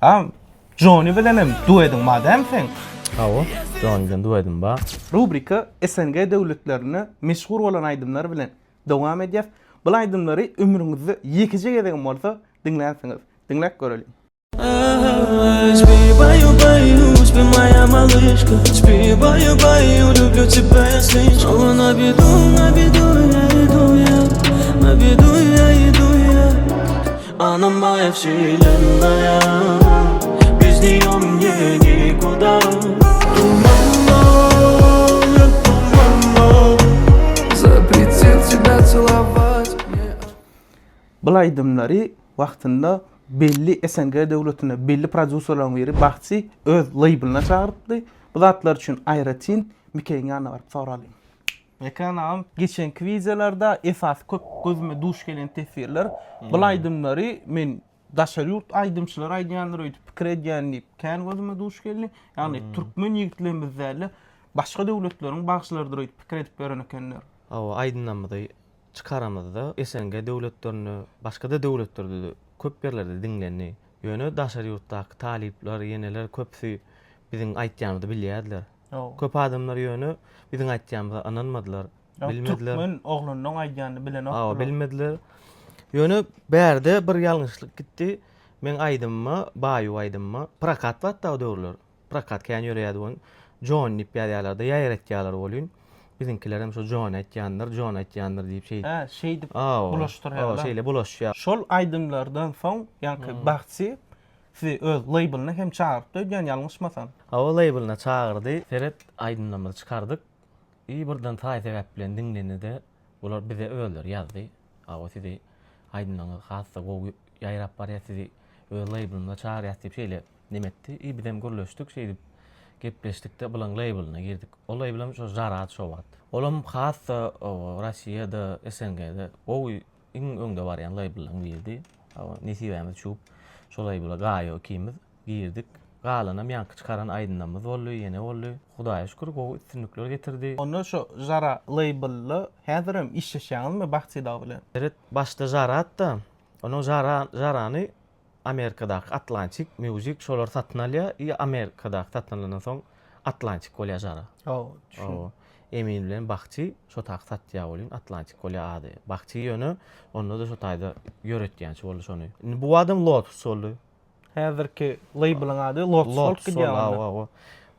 A Jony bilenem duediň bar dämi seň? Hawa, Jony bilen duedim bar. Rubrika SNG döwletlerinde meşhur bolan aýdymlar bilen dowam edýäs. Bul aýdymlary ömrüňizde ýekeje gezegem bolsa diňlänsiňiz. Diňläp göreliň. Bul aýdymlary wagtynda belli SNG döwletinde belli prodýuserleriň biri Bagty öz leýbline çagyrypdy. Bu zatlar üçin aýratyn Mikeýiň ýanyna baryp soralyň. Mekan agam geçenki wideolarda esasy köp gözüme duş gelen teswirler bul aýdymlary men daşary ýurt aýdymçylary aýdýandyr öýdüp pikir edýän diýip kän gözüme duş geldi. Ýagny türkmen ýigitlerimiz dälde başga döwletleriň bagşylarydyr öýdüp pikir edip ýören ekenler. Hawa aýdymlarymyzy çykaramyzda SNG döwletlerinde başgada döwletlerde köp ýerlerde diňlendi. Ýöne daşary ýurtdaky talyplar ýeneler köpüsi biziň aýtýanymyzy bilýärdiler. Köp adamlar ýöne biziň aýtýanymyza ynanmadylar. Bilmediler. Türkmen oglanynyň aýdýanyny bilenokdylar. Hawa, bilmediler. Ýöne bärde bir ýalňyşlyk gitdi. Meň aýdymyma, Baýu aýdymyma prokat batdy o döwürler. Prokat kän ýöreýärdi ony. Jon diýip ýazýarlar-da, ýaýratýarlar welin. Biziňkilerem şo Jon aýtýandyr, Jon aýtýandyr diýip şeýdip. Hä, şeýdip bulaşdyrýarlar. Hawa, şeýle bulaşýar. Şol aýdymlardan soň, ýaňky Bagty Sizi öz leýbline hem çagyrypdy öýdýän ýalňyşmasam. Hawa leýbline çagyrdy. Seret aýdymlarymyzy çykardyk. I birden saý sebäp bilen diňlenide bular bize özleri ýazdy. Hawa sizi aýdymlaryňyz hasda gowy ýaýrap barýar sizi öz leýblimize çagyrýas diýip şeýle neme etdi. I bizem gürleşdik şeýdip gepleşdikde bulaň leýbline girdik. Ol leýblem şo Žarady şo wagt. Olam hasda Rossiýada SNG-de gowy Iň öňde barýan leýbllaryň biridi. Hawa, nesibämiz çüwüp, şo leýbla Gaýo ikimiz girdik. Galanam ýaňky çykaran aýdymlarymyz boldy, ýene boldy. Hudaýa şükür, gowy üstünlikler getirdi. Onda şo Žara leýblda häzirem işleşýäňizmi Bagty dagy bilen? Seret, başda Žara-da, onuň Žara, Žarany Amerikadaky Atlantic Music şolar satyn alýar i Amerikadaky satyn alandan soň Atlantic bolýar žara. Hawa, düşündim. Emin bilen Bagty şo taýy satýar welin Atlantic bolýar ady. Bagty ýöne onda-da şo taýda ýöretýänçi boldy şony. Indi bu adam Lotus boldy. Häzirki leýbeliň ady Lotus bolup gidýär onda. Hawa, hawa.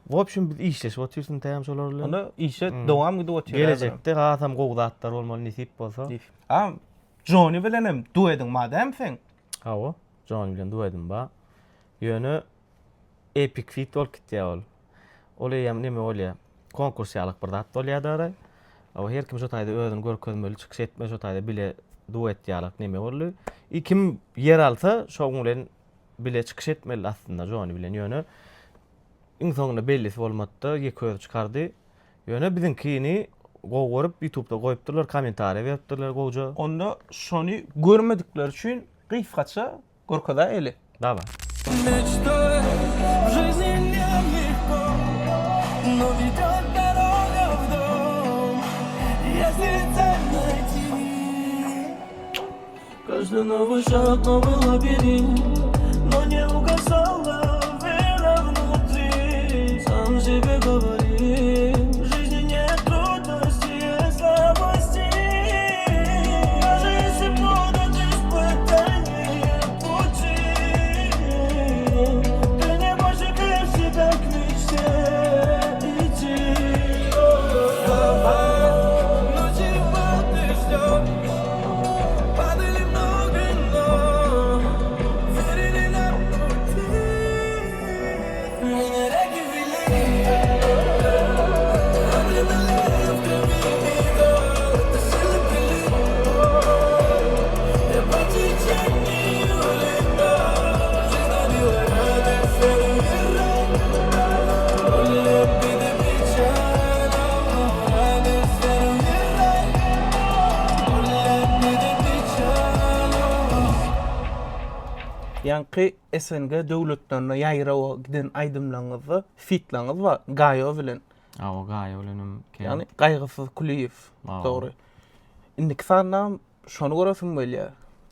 W obşim biz işleşip otyrys intägem şolar bilen. Onda işe dowam gidip otyr. Gelejekde hasam gowy zatlar bolmaly nesip bolsa. A Jony bilenem duediň bar dämi seň? Hawa, Jony bilen duedim bar. Ýöne epic feat bolup gitýär ol. Ol eýýäm neme bolýar? Konkurs ýalyk bir zat bolýar dara. Hawa, her kim şo taýda özüni görkezmeli, çykyş etmeli, şo taýda bile duet ýalyk neme boldy. I kim ýer alsa, şoň bilen bile çykyş etmeli aslynda Jony bilen. Ýöne iň soňunda bellisi bolmady-da, ýeke özi çykardy. Ýöne biziňkini gowy görüp ýutubda goýupdyrlar, kommentariýa beripdirler gowja. Onda şony görmedikler üçin gysgaça görkezäýeli. Dawa. Ýaňky SNG döwletlerine ýaýrawa giden aýdymlaryňyzda fitlaryňyz bar Gaýo bilen. Hawa Gaýo bilenem kän. Ýagny Gaýgysyz Kulyýew. Dogry. Indiki sanda şony göresim gelýär.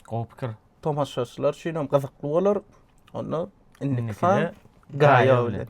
Gowy pikir. Tomaşaçylar üçin hem gyzykly bolar. Onda. Indiki san Gaýo bilen.